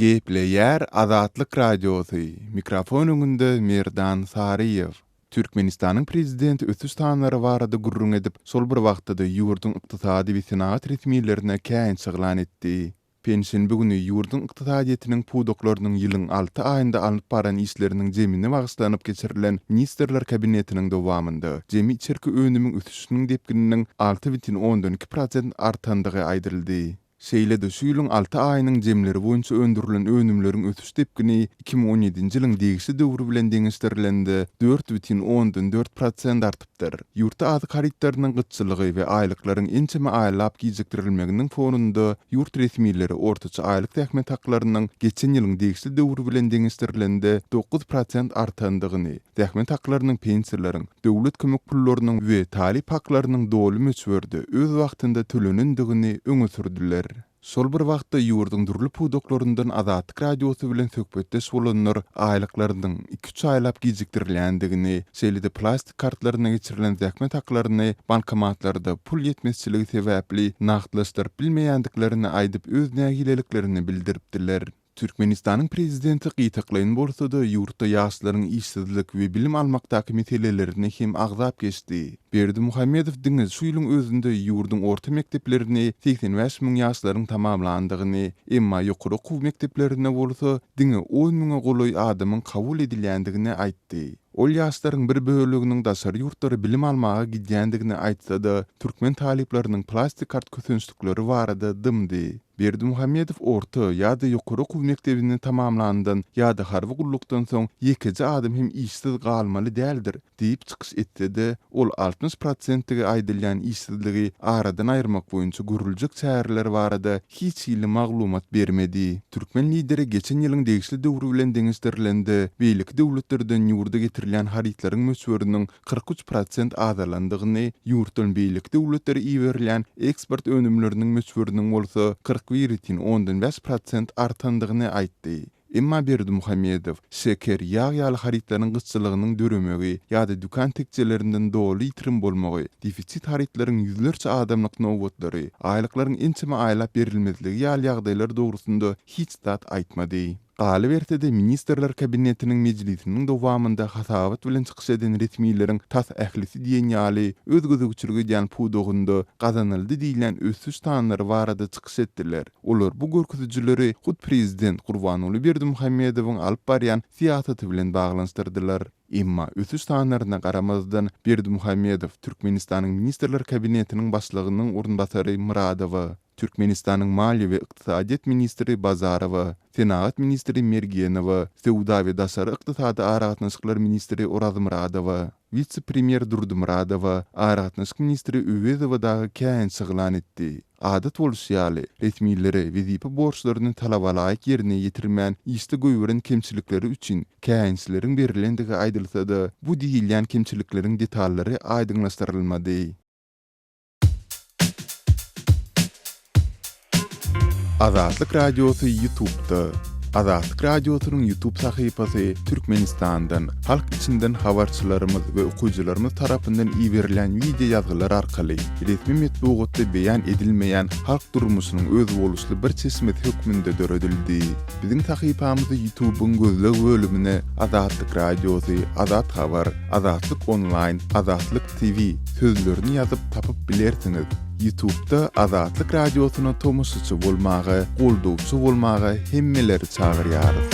Gepleýär Azatlyk Radiosy, mikrofon öňünde Merdan Saryýew. Türkmenistanyň prezidenti ösüş sanlary barada gürrüň edip, şol bir wagtda-da ýurduň ykdysady we senagat resmilerine käýinç yglan etdi. Penşenbe güni ýurduň ykdysadyýetiniň pudaklarynyň ýylyň alty aýynda alnyp baran işleriniň jemine bagyşlanyp geçirilen Ministrler Kabinetiniň dowamynda jemi içerki önümiň ösüşiniň depgininiň 6,2 prosent artandygy aýdyldy. Şeýle-de şu ýylyň alty aýynyň jemleri boýunça öndürilen önümleriň ösüş depgini 2017-nji ýylyň degişli döwri bilen deňeşdirilende 4,4 prosent artypdyr. Ýurtda azyk harytlarynyň gytçylygy we aýlyklaryň ençeme aýlap gijikdirilmeginiň fonunda ýurt resmileri ortaça aýlyk zähmet haklarynyň geçen ýylyň degişli döwri bilen deňeşdirilende 9 prosent artandygyny, zähmet haklarynyň pensiýalaryň, döwlet kömek pullarynyň we talyp haklarynyň doly möçberde öz wagtynda tölenendigini öňe sürdüler. Şol bir wagtda, ýurduň dürli pudaklaryndan Azatlyk Radiosy bilen söhbetdeş bolanlar aýlyklarynyň iki-üç aýlap gijikdirilýändigini, şeýle-de plastik kartlaryna geçirilen zähmet haklaryny bankomatlarda pul ýetmezçiligi sebäpli nagtlaşdyryp bilmeýändiklerini aýdyp öz nägileliklerini bildiripdiler. Türkmenistanyň prezidenti gytaklaýyn bolsa-da, ýurtda ýaşlaryň işsizlik we bilim almakdaky meselelerini hem agzap geçdi. Berdimuhamedow diňe şu ýylyň özünde ýurduň orta mekdeplerini 85 müň ýaşlaryň tamamlandygyny, emma ýokary okuw mekdeplerine bolsa diňe on müňe golaý adamyň kabul edilýändigini aýtdy. Ol ýaşlaryň bir böleginiň daşary ýurtlara bilim almaga gidýändigini aýtsa-da, türkmen talyplarynyň plastik kart kösençlikleri barada dymdy. Berdimuhamedow orta ýa-da ýokary okuw mekdebini tamamlandan ýa-da harby gullukdan soň ýekeje adam hem işsiz galmaly däldir diýip çykyş etse-de, ol 60 prosentdigi aýdylýan işsizligi aradan aýyrmak boýunça görüljek çäreler barada hiç hili maglumat bermedi. Türkmen lideri geçen ýylyň degişli döwri bilen deňeşdirilende, beýleki döwletlerden ýurda getirilýän harytlaryň möçberiniň 43 prosent azalandygyny, ýurtdan beýleki döwletlere iberilýän eksport önümleriniň möçberiniň bolsa 41,5 prosent artandygyny aýtdy. Emma Berdimuhamedow şeker, ýag ýaly harytlaryň gytçylygynyň döremegi ýa-da dükan tekjelerinden doly ýitirim bolmagy, defisit harytlaryň ýüzlerçe adamlyk nobatlary, aýlyklaryň ençeme aýlap berilmezligi ýaly ýagdaýlar dogrusynda hiç zat aýtmady. Galyberse-de, Ministrler Kabinetiniň mejlisiniň dowamynda hasabat bilen çykyş eden resmileriň tas ählisi diýen ýaly öz gözegçilik edýän pudagynda gazanyldy diýilýän ösüş sanlary barada çykyş etdiler. Olar bu görkezijileri hut prezident Gurbanguly Berdimuhamedowyň alyp barýan syýasaty bilen baglanyşdyrdylar. Emma ösüş sanlaryna garamazdan, Berdimuhamedow Türkmenistanyň Ministrler Kabinetiniň Başlygynyň orunbasary Myradowa, Türkmenistanyň maliýe we ykdysadyýet ministri Bazarowa, senagat ministri Mergenowa, söwda we daşary ykdysady aragatnaşyklar ministri Orazmyradowa, wise-premýer Durdymyradowa, aragatnaşyk ministri Öwezowa dagy käýinç yglan etdi. Adat bolşy ýaly, resmilere wezipe borçlaryny talabalaýyk ýerine ýetirmän işde goýberen kemçilikleri üçin käýinçleriň berilendigi aýdylsa-da, bu diýilýän kemçilikleriň detallary aýdyňlaşdyrylmady. Azatlyk Radiosy Ýutubda. Azatlyk Radiosynyň Ýutub sahypasy Türkmenistandan, halk içinden habarçylarymyz we okyjylarymyz tarapyndan iberilýän wideo ýazgylar arkaly resmi metbugatda beýan edilmeýän halk durmuşynyň özboluşly bir çeşmesi hökmünde döredildi. Biziň sahypamyzy Ýutubyň gözleg bölümine Azatlyk Radiosy, Azat Habar, Azatlyk Onlaýn, Azatlyk TV sözlerini ýazyp tapyp bilersiňiz. Ýutubda Azatlyk Radiosyna tomaşaçy bolmaga, goldawçy bolmaga hemmeleri çagyrýarys.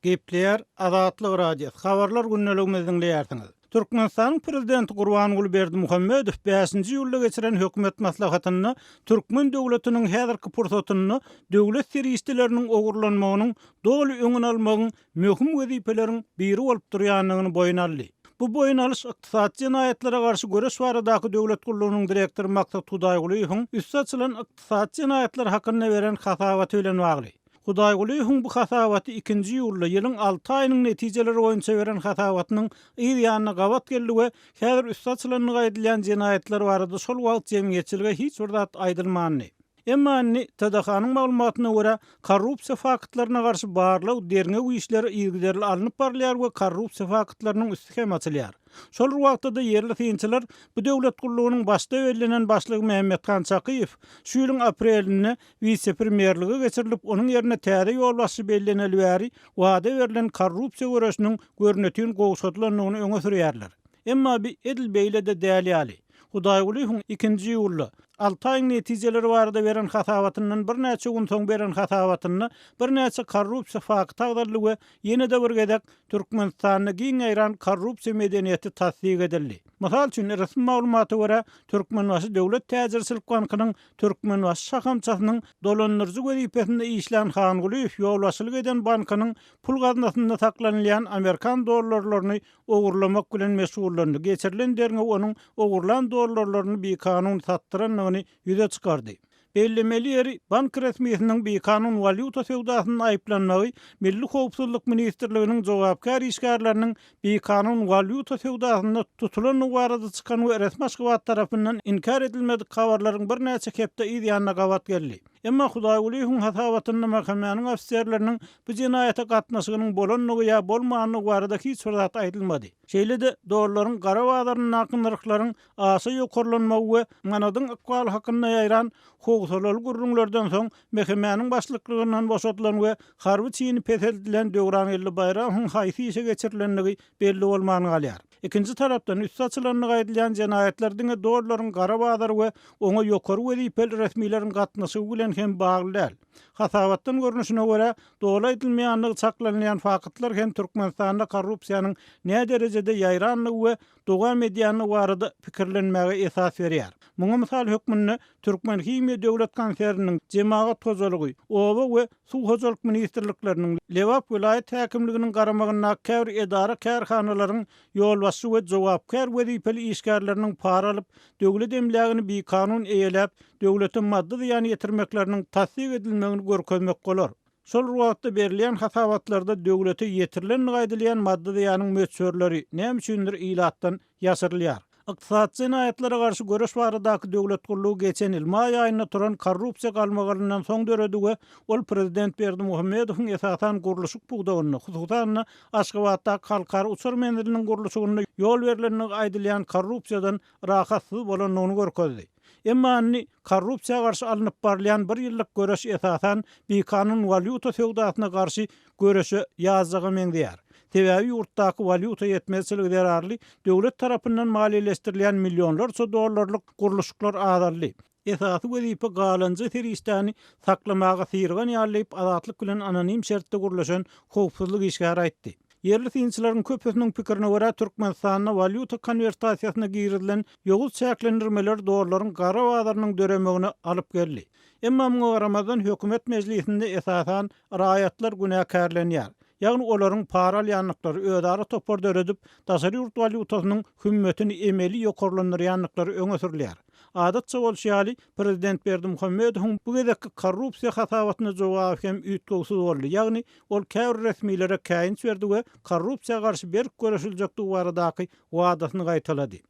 Gepleýär Azatlyk Radiosy, Habarlar gündeligimizi diňleýärsiňiz. Türkmenistanyň Prezidenti Gurbanguly Berdimuhamedow bäşinji iýulda geçiren hökümet maslahatynda türkmen döwletiniň häzirki pursatynda döwlet serişdeleriniň ogurlanmagynyň doly öňüni almagyň möhüm wezipeleriň biri bolup durýandygyny boýun aldy. Bu boýun alyş Ykdysady jenaýatlara garşy göreş baradaky döwlet gullugynyň direktory Maksat Hudaýgulyýewiň üsti açylan ykdysady jenaýatlar hakynda beren hasabaty bilen bagly. Hudaýgulyýewiň bu hasabaty ikinji iýulda ýylyň alty aýynyň netijeleri boýunça beren hasabatynyň yz ýanyna gabat geldi we häzir üsti açylandygy aýdylýan jenaýatlar barada şol wagt jemgyýetçilige hiç bir zat aýdylmandy. Emma indi, TDH-nyň maglumatyna görä, korrupsiýa faktlaryna garşy barlag, derňew işleri yzygiderli alnyp barylýar we korrupsiýa faktlarynyň üsti hem açylýar. Şol bir wagtda-da ýerli synçylar bu döwlet gullugynyň başda bellenen başlygy Mämmethan Çakyýew şu ýylyň aprelinde wise-premýerlige geçirilip, onuň ýerine täze ýolbaşçy belleneli bäri wada berlen korrupsiýa göreşiniň görnetin gowşadylandygyny öňe sürýärler. Emma bi edil beýle-de däl ýaly. Hudaýgulyýewiň ikinji iýulda, alty aýyň netijeleri barada beren hasabatyndan birnäçe gün soň beren hasabatynda birnäçe korrupsiýa fakty agzaldy we ýene-de bir gezek Türkmenistanda giň ýaýran korrupsiýa medeniýeti tassyk edildi. Mysal üçin, resmi maglumata görä, Türkmenbaşy döwlet täjirçilik bankynyň Türkmenbaşy şahamçasynyň dolandyryjy wezipesinde işlän Hangulyýew ýolbaşçylyk eden bankynyň pul gaznasynda saklanylýan amerikan dollarlaryny ogurlamak bilen meşgullandy. Geçirilen derňew onuň ogurlan dollarlaryny bikanun satdyrandygyny ýüze çykardy. Bellemeli ýeri, bank resmisiniň bikanun walýuta söwdasynda aýyplanmagy Milli howpsuzlyk ministrliginiň jogapkär işgärleriniň bikanun walýuta söwdasynda tutulandygy barada çykan we resmi Aşgabat tarapyndan inkär edilmedik habarlaryň birnäçe hepde yz ýanyna gabat geldi. Emma Hudaýgulyýewiň hasabatynda MHM-niň ofiserleriniň bu jenaýata gatnaşygynyň bolandygy ýa bolmandygy barada hiç bir zat aýdylmady. Şeýle-de, dollaryň gara bazaryndaky nyrhlaryň aşa ýokarlanmagy we manadyň ykbaly hakynda ýaýran howsalaly gürrüňlerden soň MHM-niň başlyklygyndan boşadylan we harby çini peseldilen Döwrangeldi Baýramowyň haýsy işe geçirilendigi belli bolman galýar. Ikinji tarapdan, üsti açylandygy aýdylýan jenaýatlar diňe dollaryň gara bazary we oňa ýokary wezipeli resmileriň gatnaşygy bilen hem bagly däl. Hasabatdan görnüşine görä, doly aýdylmaýandygy çaklanylýan faktlar hem Türkmenistanda korrupsiýanyň näderejede ýaýrandygy we dowam edýändigi barada pikirlenmäge esas berýär. Muňa mysal hökmünde Türkmenhimiýa döwlet konserniniň, Jemagat hojalygy, Oba we Suw hojalyk ministrlikleriniň, Lebap welaýat häkimliginiň garamagyndaky käbir edara-kärhanalaryň ýolbaşçy we jogapkär wezipeli işgärleriniň para alyp, döwlet emlägini bikanun eýeläp, döwlete maddy zyýan ýetirmekleriniň tassyk edilmegini görkezmek bolar. Şol bir wagtda berilýän hasabatlarda döwlete ýetirilendigi aýdylýan maddy zyýanyň möçberleri näme üçindir ilatdan ýaşyrylýar. Ykdysady jenaýatlara garşy göreş baradaky döwlet gullugy geçen ýyl maý aýynda turan korrupsiýa galmagalyndan soň döredi we ol prezident Berdimuhamedowyň esasan gurluşyk pudagynda, hususan-da, Aşgabatdaky halkara uçar menziliniň gurluşygynda ýol berlendigi aýdylýan korrupsiýadan rahatsyz bolandygyny görkezdi. Emma indi korrupsiýa garşy alnyp barylýan bir ýyllyk göreş esasan bikanun walýuta söwdasyna garşy göreşe ýazjaga meňzeýär. Sebäbi ýurtdaky walýuta ýetmezçiligi zerarly döwlet tarapyndan maliýeleşdirilýän millionlarça dollarlyk gurluşyklar azaldy. Esasy wezipe galanja serişdäni saklamaga syrygan ýaly diýip, Azatlyk bilen anonim şertde gürleşen howpsuzlyk işgäri aýtdy. Ýerli synçylaryň köpüsiniň pikirine görä, Türkmenistanda walýuta konwertasiýasyna girizilen ýowuz çäklendirmeler dollaryň gara bazarynyň döremegine alyp geldi. Emma muňa garamazdan, hökümet mejlisinde esasan raýatlar günäkärlenýär. Ýagny olaryň para alýandyklary, özara topar döredip, daşary ýurt walýutasynyň hümmetini emeli ýokarlandyrýandyklary öňe sürülýär. Adatça bolşy ýaly, prezident Berdimuhamedowyň bu gezekki korrupsiýa hasabatyna jogaby hem üýtgewsiz boldy, ýagny ol käbir resmilere käýinç berdi we korrupsiýa garşy berk göreşiljekdigi baradaky wadasyny gaýtalady.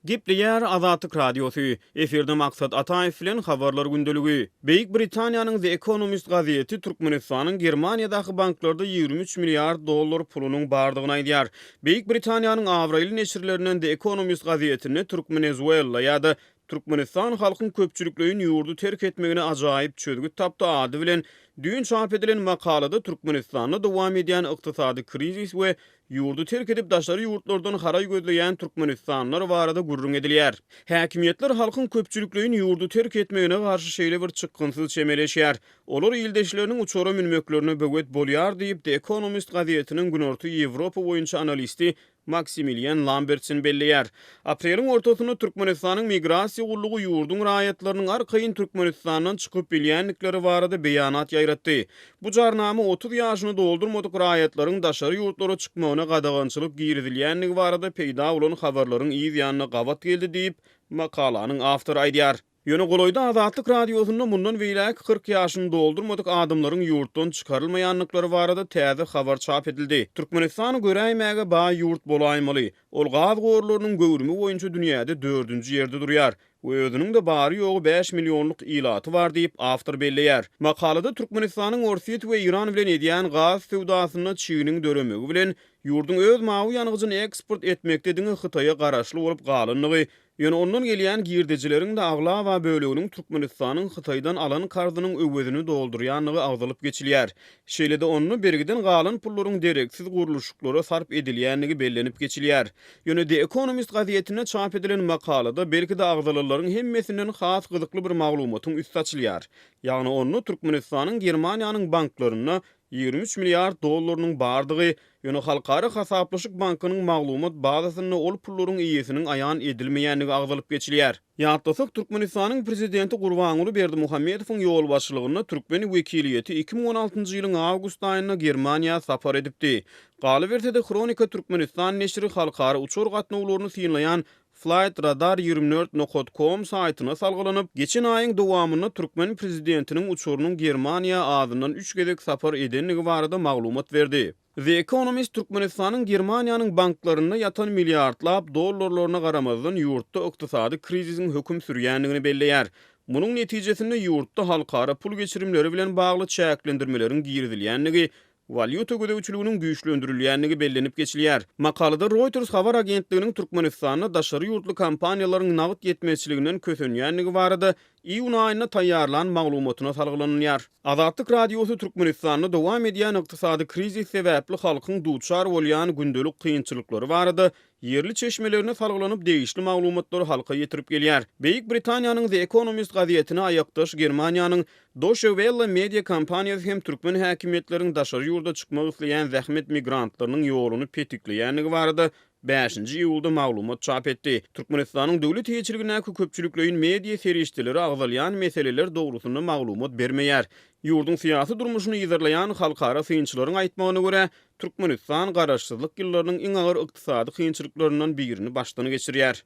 Gepleýär Azatlyk Radiosy, Efirde Maksat Ataýew bilen Habarlar gündeligi. Beýik Britaniýanyň The Economist gazeti Türkmenistanyň Germaniýadaky banklarda 23 milliard dollar pulunyň bardygyny aýdýar. Beýik Britaniýanyň abraýly neşirlerinden The Economist gazetinde Türkmenezuella ýa-da Türkmenistan halkyň köpçülikleýin ýurdy terk etmegine ajaýyp çözgüt tapdy ady bilen düýn çap edilen makalada Türkmenistanda dowam edýän ykdysady krizis we ýurdy terk edip daşary ýurtlardan haraý gözleýän türkmenistanlylar barada gürrüň edilýär. Häkimiýetler halkyň köpçülikleýin ýurdy terk etmegine garşy şeýle bir çykgynsyz çemeleşýär. Olar ildeşleriniň uçara münmeklerine böwet bolýar diýip, The Economist gazetiniň Günorta Ýewropa boýunça analisti Maksimilian Lambertsen belleýär. Apreliň ortasynda Türkmenistanyň Migrasiýa gullugy ýurduň raýatlarynyň arkaýyn Türkmenistandan çykyp bilýändikleri barada beýanat ýaýratdy. Bu jarnama 30 ýaşyny doldurmadyk raýatlaryň daşary ýurtlara çykmagyna gadagançylyk girizilýändigi barada peýda bolan habarlaryň yz ýanyna gabat geldi diýip, makalanyň awtory aýdýar. Ýöne golaýda Azatlyk Radiosynda mundan beýläk 40 ýaşyny doldurmadyk adamlaryň ýurtdan çykarylmaýandyklary barada täze habar çap edildi. Türkmenistan göräýmäge baý ýurt bolaýmaly. Ol gaz gorlarynyň göwrümi boýunça dünýäde dördünji ýerde durýar we özüniň-de bary-ýogy bäş millionlyk ilaty bar diýip, awtor belleýär. Makalada Türkmenistanyň Orsýet we Eýran bilen edýän gaz söwdasynda çiginiň döremegi bilen, ýurduň öz mawy ýangyjyny eksport etmekde diňe Hytaýa garaşly bolup galandygy, Ýöne ondan gelýän girdejileriň-de aglaba böleginiň Türkmenistanyň Hytaýdan alan karzynyň öwezini doldurýandygy agzalyp geçilýär. Şeýle-de onda bergiden galan pullaryň dereksiz gurluşyklara sarp edilýändigi bellenip geçilýär. Ýöne The Economist gazetinde çap edilen makalada belki-de agzalanlaryň hemmesinden has gyzykly bir maglumatyň üsti açylýar. Ýagny onda Türkmenistanyň Germaniýanyň banklarynda 23 milliard dollarynyň bardygy, ýöne Halkara hasaplaşyk bankynyň maglumat bazasynda ol pullaryň eýesiniň aýan edilmeýändigi agzalyp geçilýär. Ýatlasak, Türkmenistanyň Prezidenti Gurbanguly Berdimuhamedowyň ýolbaşçylygynda türkmen wekiliýeti 2016-njy ýylyň awgust aýynda Germaniýa sapar edipdi. Galyberse-de, Hronika Türkmenistan neşiri halkara uçar gatnawlaryny synlaýan Flight Radar 24 nokat kom saýtyna salgylanyp, geçen aýyň dowamynda türkmen prezidentiniň uçarynyň Germaniýa azyndan üç gezek sapar edendigi barada maglumat berdi. The Economist Türkmenistanyň Germaniýanyň banklarynda ýatan milliardlap dollarlaryna garamazdan ýurtda ykdysady krizisiň höküm sürýändigini belleýär. Munuň netijesinde ýurtda halkara pul geçirimleri bilen bagly çäklendirmeleriň girizilýändigi Walýuta gözegçiliginiň güýçlendirilýändigi bellenip geçilýär. Makalada Reuters habar agentliginiň Türkmenistanda daşary ýurtly kompaniýalaryň nagt ýetmezçiliginden kösenýändigi barada iýun aýynda taýýarlan maglumatyna salgylanylýar. Azatlyk Radiosy Türkmenistanda dowam edýän ykdysady krizis sebäpli halkyň duçar bolýan gündelik kynçylyklary barada Ýerli çeşmelerine salgylanyp degişli maglumatlary halka ýetirip gelýär. Beýik Britaniýanyň The Economist gazetine aýakdaş Germaniýanyň Deutsche Welle media kompaniýasy hem türkmen häkimiýetleriň daşary ýurda çykmak isleýän zähmet migrantlarynyň ýoluny petikleýändigi barada bäşinji iýulda maglumat çap etdi. Türkmenistanyň döwlet eýeçiligindäki köpçülikleýin media serişdeleri agzalýan meseleler dogrusynda maglumat bermeýär. Ýurduň syýasy durmuşyny yzarlaýan halkara synçylaryň aýtmagyna görä, Türkmenistan Garaşsyzlyk ýyllarynyň iň agyr ykdysady kynçylyklaryndan birini başdan geçirýär.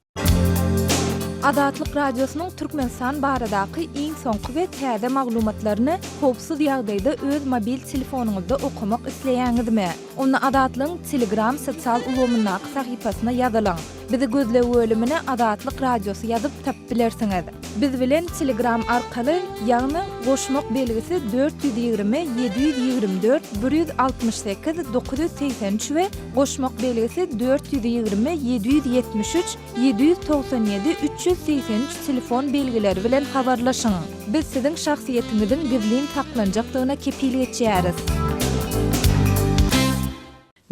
Azatlyk Radiosynyň Türkmenistan baradaky iň soňky we täze maglumatlaryny howpsuz ýagdaýda öz mobil telefonyňyzda okamak isleýäňizmi? Onda Azatlygyň Telegram sosial ulgamyndaky sahypasyna ýazylyň. Bizi gözleg bölümine Azatlyk Radiosy ýazyp tapyp bilersiňiz. Biz bilen Telegram arkaly, ýagny goşmak belgisi 420 724 168 983 we goşmak belgisi 420 773 797 383 telefon belgileri bilen habarlaşyň. Biz siziň şahsyýetiňiziň gizlin saklanjakdygyna kepil geçýäris.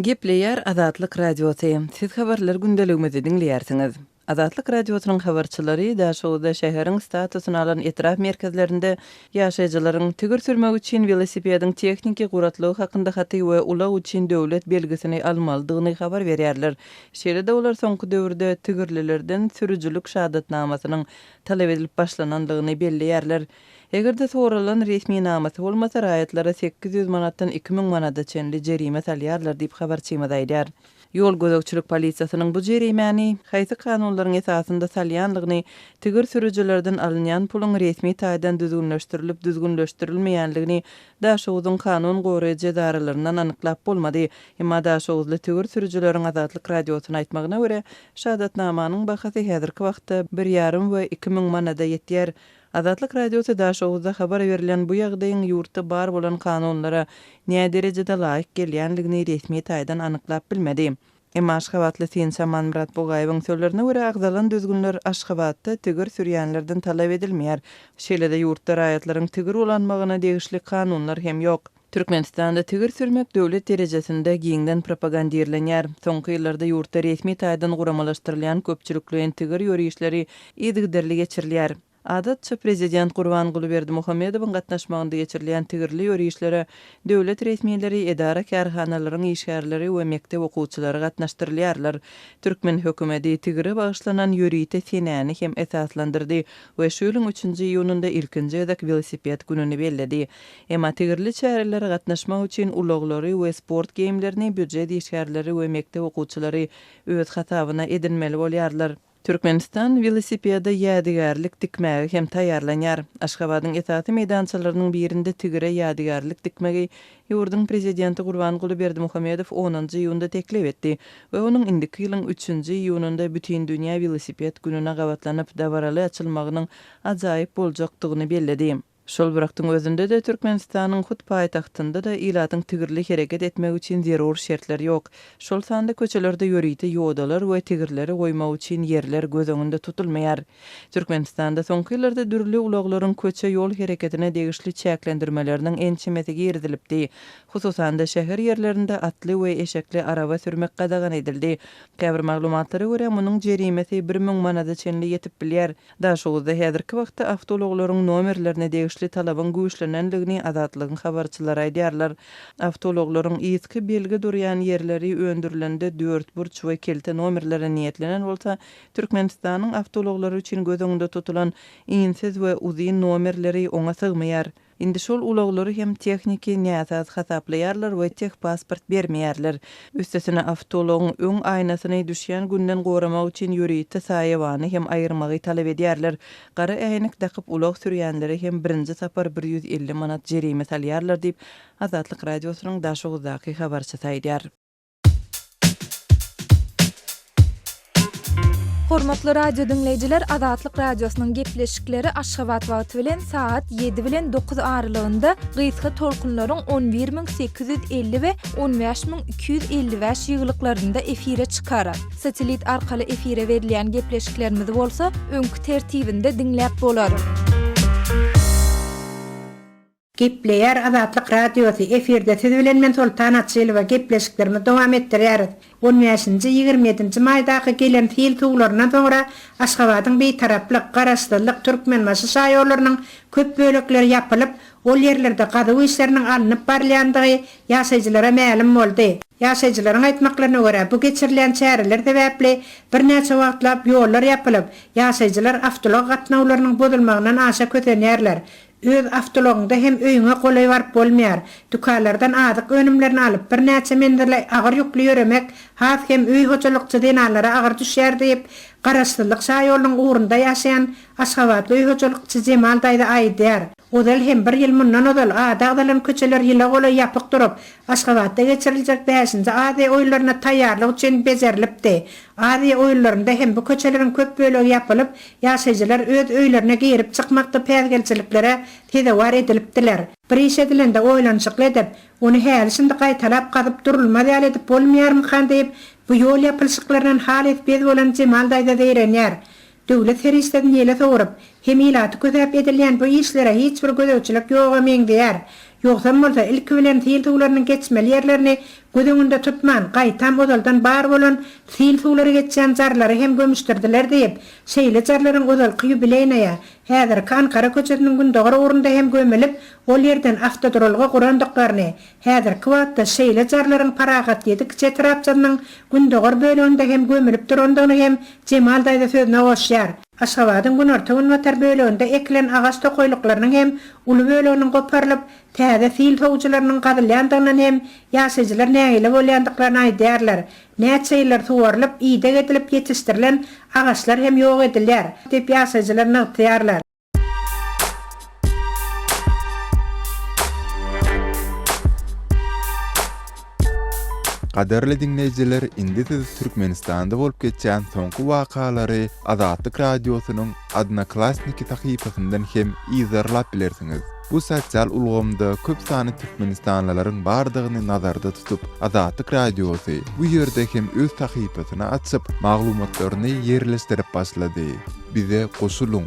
Gepleýär Azatlyk Radiosy, Siz habarlar gündeligimizi diňleýärsiňiz. Azatlyk Radiosynyň habarçylary Daşoguzda şäheriň statusyny alan etrap merkezlerinde ýaşaýjylaryň tigir sürmek üçin welosipediň tehniki guratlygy hakynda haty we ulag üçin döwlet belgisini almalydygyny habar berýärler. Şeýle-de olar soňky döwürde tigirlilerden sürüjilik şahadatnamasynyň talap edilip başlanandygyny belleýärler. Eger-de soralan resminamasy bolmasa, raýatlara 800 manatdan 2000 manada çenli jerime salýarlar diýip, habarçymyz aýdýar. Ýol gözegçilik polisiýasynyň bu jerimäni haýsy kanunlaryň esasynda salýanlygyny, tigir sürüjilerden alynýan puluň resmi taýdan düzgünleşdirilip-düzgünleşdirilmeýänligini Daşoguzyň kanun goraýjy edaralaryndan anyklap bolmady. Emma daşoguzly tigir sürüjileriň Azatlyk Radiosyna aýtmagyna görä, şahadatnamanyň bahasy häzirki wagtda bir ýarym we 2000 manada ýetýär. Azatlyk Radiosy Daşoguzda habar berlen bu ýagdaýyň ýurtda bar bolan kanunlara näderejede laýyk gelýänligini resmi taýdan anyklap bilmedi. Emma aşgabatly synçy Amanmyrat Bugaýewiň sözlerine görä, agzalan düzgünler Aşgabatda tigir sürýänlerden talap edilmeýär. Şeýle-de ýurtda raýatlaryň tigir ulanmagyna degişli kanunlar hem ýok. Türkmenistanda tigir sürmek döwlet derejesinde giňden propagandirlenýär. Soňky ýyllarda ýurtda resmi taýdan guramalaşdyrylýan köpçülikleýin tigir ýörişleri yzygiderli geçirilýär. Adatça, prezident Gurbanguly Berdimuhamedowyň gatnaşmagynda geçirilýän tigirli ýörişlere döwlet resmileri, edara-kärhanalaryň işgärleri we mekdep okuwçylary gatnaşdyrylýarlar. Türkmen hökümeti tigire bagyşlanan ýörite senäni hem esaslandyrdy we şu ýylyň üçünji iýunynda ilkinji gezek welosiped gününi belledi. Emma tigirli çärelere gatnaşmak üçin ulaglary we sport geýimlerini býujet işgärleri we mekdep okuwçylary öz hasabyna edinmeli bolýarlar. Türkmenistan welosipede ýadygärlik dikmäge hem taýýarlanýar. Aşgabadyň esasy meýdançalarynyň birinde tigire ýadygärlik dikmegi ýurduň Prezidenti Gurbanguly Berdimuhamedow onunjy iýunda teklip etdi we onuň indiki ýylyň üçünji iýunynda Bütindünýä welosiped gününe gabatlanyp dabaraly açylmagynyň ajaýyp boljakdygyny belledi. Şol bir wagtyň özünde-de, Türkmenistanyň hut paýtagtynda-da ilatyň tigirli hereket etmegi üçin zerur şertler ýok. Şol sanda köçelerde ýörite ýodalar we tigirleri goýmak üçin ýerler göz öňünde tutulmaýar. Türkmenistanda soňky ýyllarda dürli ulaglaryň köçe-ýol hereketine degişli çäklendirmeleriniň ençemesi girizilipdi. Hususan-da, şäher ýerlerinde atly we eşekli araba sürmek gadagan edildi. Käbir maglumatlara görä, munuň jerimesi 1000 manada çenli ýetip bilýär. Daşoguzda häzirki wagtda awtoulaglaryň nomerlerine degişli talabyň güýçlenendigini Azatlygyň habarçylary aýdýarlar. Awtoulaglaryň yzky belgi durýan ýerleri öndürilende dörtburç we kelte nomerlere niýetlenen bolsa, Türkmenistanyň awtoulaglary üçin göz öňünde tutulan insiz we uzyn nomerleri oňa sygmaýar. Indi şol ulaglary hem tehniki näsaz hasaplaýarlar we tehpasport bermeýärler. Üstesine awtoulagyň öň aýnasyny düşýän günden goramak üçin ýörite saýawany hem aýyrmagy talap edýärler. Gara äýnek dakyp ulag sürýänlere hem birinji sapar 150 manat jerime salýarlar diýip, Azatlyk Radiosynyň Daşoguzdaky habarçysy aýdýar. Hormatly radio diňleýjiler Azatlyk Radiosynyň gepleşikleri Aşgabat wagty bilen sagat 7 bilen 9 aralygynda gysga tolkunlaryň 11850 we 15255 ýygylyklarynda efire çykar. Satelit arkaly efire berilýän gepleşiklerimizi bolsa öňki tertibinde diňläp bolar. Gepleýär Azatlyk Radiosy, efirde siz bilen men Soltan Açylowa gepleşiklerimizi dowam etdirýäris. On bäşinji, 27 ýedinji maýdaky gelen sil suwlaryndan soňra Aşgabadyň Bitaraplyk, Garaşsyzlyk, Türkmenbaşy şaýollarynyň köp bölekleri ýapylyp, ol ýerlerde gazuw işleriniň alnyp barylýandygy ýaşaýjylara mälim boldy. Ýaşaýjylaryň aýtmaklaryna görä, bu geçirilýän çäreler sebäpli birnäçe wagtlap ýollar ýapylyp, ýaşaýjylar awtoulag gatnawlarynyň bozulmagyndan aşa kösenýärler. Öz awtoulagyňda hem öýüňe golaý baryp bolmaýar. Dükanlardan azyk önümlerini alyp, birnäçe menzile agyr ýükli ýöremek has hem öý hojalykçy zenanlara agyr düşýär diýip, Garaşsyzlyk şaýolunyň ugrunda ýaşaýan aşgabatly öý hojalykçy Jemal daýza aýdýar. Ozal hem bir ýyl mundan ozal ady agzalan köçeler ýyla golaý ýapyk durup, Aşgabatda geçiriljek bäşinji Aziýa oýunlaryna taýýarlyk üçin bejerilipdi. Aziýa oýunlarynda hem bu köçeleriň köp bölegi ýapylyp, ýaşaýjylar öz öýlerine girip-çykmakda päsgelçiliklere sezewar edilipdiler. Bir iş edilende oýlanyşykly edip, ony häli-şindi gaýtalap gazyp durulmaz ýaly edip bolmaýarmykan diýip, bu ýol ýapylyşyklaryndan halys bez bolan Jemal daýza zeýrenýär. Döwlet serişdesini ýele sowrup, hem ilaty kösäp edilýän bu işlere hiç bir gözegçilik ýoga meňzeýär. Ýogsam bolsa, ilki bilen sil suwlarynyň geçmeli ýerlerini göz öňünde tutman, gaýtam ozaldan bar bolan sil suwlary geçýän jarlary hem gömüşdirdiler diýip, şeýle jarlaryň ozalky Ýubileýnaýa, häzirki Ankara köçesiniň gündogar ugrunda hem gömülip, ol ýerden awtoduralga gurandyklaryny, Häzirki wagtda şeýle jarlaryň Parahat ýedi kiçi etrapçasynyň gündogar böleginde hem gömülip durandygyny hem Jemal daýza sözüne goşýar. Aşgabadyň günorta-günbatar böleginde ekilen agaç tokaýlyklarynyň hem uly böleginiň goparylyp, täze sil sowujylarynyň gazylýandygyndan hem ýaşaýjylar nägile bolýandyklaryny aýdýarlar. Näçe ýyllar suwarylyp, ideg edilip ýetişdirilen agaçlar hem ýok edilýär, diýip ýaşaýjylar nygtaýarlar. Gadyrly diňleýjiler, indi siz Türkmenistanda bolup geçýän soňky wakalary Azatlyk Radiosynyň Odnoklassniki sahypasyndan hem yzarlap bilersiňiz. Bu sosial ulgamda köp sanly türkmenistanlylaryň bardygyny nazarda tutup, Azatlyk Radiosy bu ýerde hem öz sahypasyny açyp, maglumatlaryny ýerleşdirip başlady. Bize goşulyň!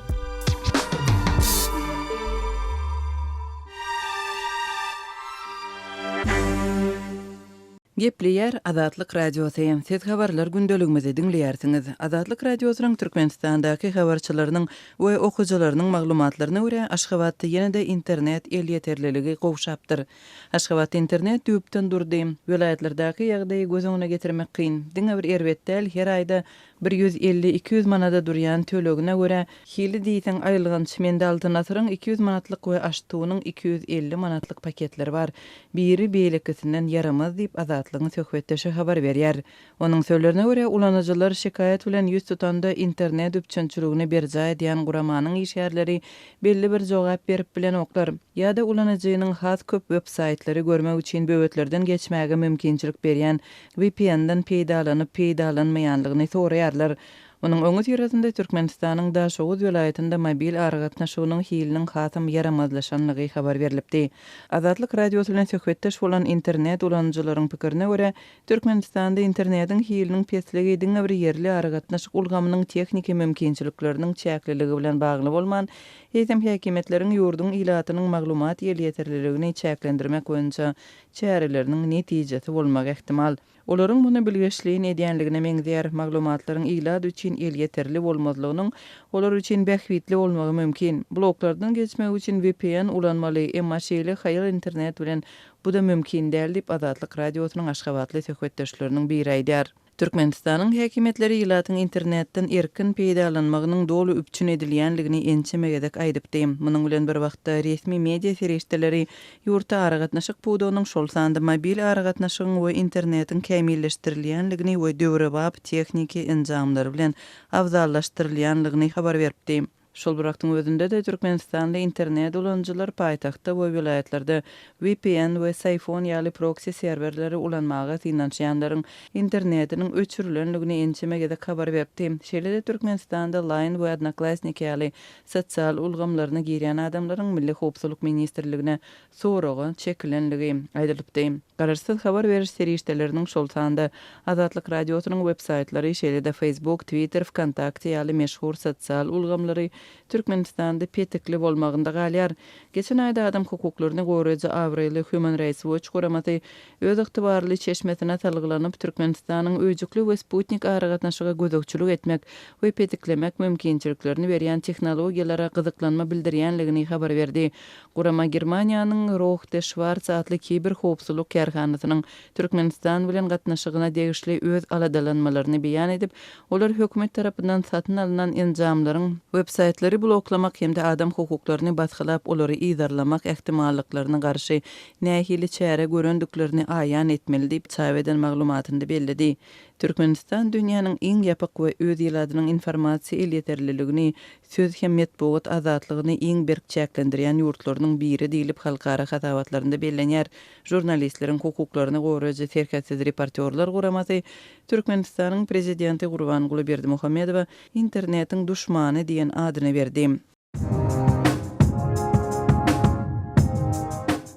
Gepleýär Azatlyk Radiosy, Siz habarlar gündeligimizi diňleýärsiňiz. Azatlyk Radiosynyň Türkmenistandaky habarçylarynyň we okyjylarynyň maglumatlaryna görä, Aşgabatda ýene-de internet elýeterliligi gowşapdyr. Aşgabatda internet düýpden durdy. Welaýatlardaky ýagdaýy göz öňüne getirmek kyn. Diňe bir erbet däl, her aýda. Bir 150, 200 manada durýan tölegine görä, hili diýseň aýylganç. Mende Altyn asyryň 200 manatlyk we Aştunyň 250 manatlyk paketleri bar. Biri beýlekisinden ýaramaz diýip, Azatlygyň söhbetdeşi habar berýär. Onuň sözlerine görä, ulanyjylar şikaýat bilen ýüz tutanda internet üpjünçiligini berjaý edýän guramanyň işgärleri belli bir jogap berip bilenoklar. Ýa-da ulanyjynyň has köp web-saýtlary görmek üçin böwetlerden geçmäge mümkinçilik berýän VPN-den peýdalanyp-peýdalanmaýanlygyny soraýarlar. Munuň öňüsyrasynda Türkmenistanyň Daşoguz welaýatynda mobil aragatnaşygynyň hiliniň hasam ýaramazlaşanlygy habar berlipdi. Azatlyk Radiosy bilen söhbetdeş bolan internet ulanyjylaryň pikirine görä, Türkmenistanda internetiň hiliniň pesligi diňe bir ýerli aragatnaşyk ulgamynyň tehniki mümkinçilikleriniň çäkliligi bilen bagly bolman, eýsem häkimiýetleriň ýurduň ilatynyň maglumat elýeterliligini çäklendirmek boýunça çäreleriniň netijesi bolmagy ähtimal. Olaryň muny bilgeşleýin edýänligine meňzeýär. Maglumatlaryň ilat üçin elýeterli bolmazlygynyň olar üçin bähbitli bolmagy mümkin. Bloklardan geçmek üçin vpn ulanmaly, emma şeýle haýal internet bilen bu-da mümkin däl diýip, Azatlyk Radiosynyň aşgabatly söhbetdeşleriniň biri aýdýar. Türkmenistanyň häkimiýetleri ilatyň internetden erkin peýdalanmagynyň doly üpjün edilýänligini ençeme gezek aýdypdy. Munuň bilen bir wagtda, resmi media serişdeleri ýurtda aragatnaşyk pudagynyň, şol sanda mobil aragatnaşygyň we internetiň kämilleşdirilýänligini we döwrebap tehniki enjamlar bilen abzallaşdyrylýanlygyny habar beripdi. Şol bir wagtyň özünde-de, türkmenistanly internet ulanyjylar paýtagtda we welaýatlarda vpn we Syphon ýaly proksi serwerleri ulanmaga synanyşýanlaryň internetiniň öçürilenligini ençeme gezek habar beripdi. Şeýle-de Türkmenistanda Line we Odnoklassniki ýaly sosial ulgamlaryna girýän adamlaryň Milli howpsuzlyk ministrligine soraga çekilenligi aýdylypdy. Garaşsyz habar beriş serişdeleriniň, şol sanda Azatlyk Radiosynyň websaýtlary, şeýle-de Facebook, Twitter, Wkontakte ýaly meşhur sosial ulgamlary Türkmenistanda petikli bolmagynda galýar. Geçen aýda adam hukuklaryny goraýjy abraýly Human Rights Watch guramasy öz ygtybarly çeşmesine salgylanyp, Türkmenistanyň öýjükli we sputnik aragatnaşyga gözegçilik etmek we petiklemek mümkinçiliklerini berýän tehnologiýalara gyzyklanma bildirýänligini habar berdi. Gurama Germaniýanyň Rohde Schwarz atly kiberhowpsuzlyk kärhanasynyň Türkmenistan bilen gatnaşygyna degişli öz aladalanmalaryny beýan edip, olar hökümet tarapyndan satyn alnan enjamlaryň websaýtlary bloklamak hem-de adam hukuklaryny basgylap olary yzarlamak ähtimallyklaryna garşy nähili çäre görendiklerini aýan etmeli diýip, çap eden maglumatynda belledi. Türkmenistan dünýäniň iň ýapyk we öz ilatynyň informasiýa elýeterliligini söz hem metbugat azatlygyny iň berk çäklendirýän ýurtlarynyň biri diýlip halkara hasabatlarynda bellenýär. Žurnalistleriň hukuklaryny goraýjy Serhetsiz reportýorlar guramasy Türkmenistanyň Prezidenti Gurbanguly Berdimuhamedowa Internetiň duşmany diýen adyny berdi.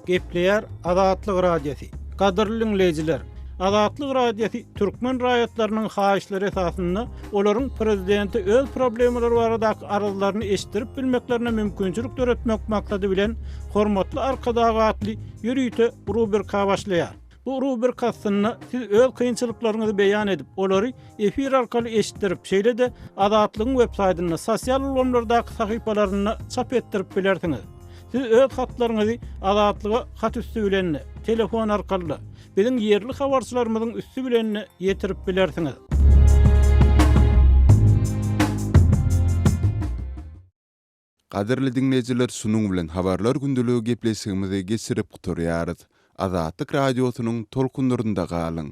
Gepleýär Azatlyk Radiosy. Gadyrly diňleýjiler! Azatlyk Radiosy türkmen raýatlarynyň haýyşlary esasynda olaryň prezidente öz problemalary baradaky arzlaryny eşitdirip bilmeklerine mümkinçilik döretmek maksady bilen Hormatly Arkadag atly ýörite rubrika başlaýar. Bu rubrika astynda siz öz kynçylyklaryňyzy beýan edip, olary efir arkaly eşitdirip, şeýle-de Azatlygyň websaýtynda, sosial ulgamlardaky sahypalarynda çap etdirip bilersiňiz. Siz öz hatlaryňyzy Azatlyga hat üsti bilen-de, telefon arkaly-da, biziň ýerli habarçylarymyzyň üsti bilen-de ýetirip bilersiňiz. Gadyrly diňleýjiler şunuň bilen Habarlar gündeligi gepleşigimizi geçirip gutarýarys. Azatlyk Radiosynyň tolkunlarynda galyň.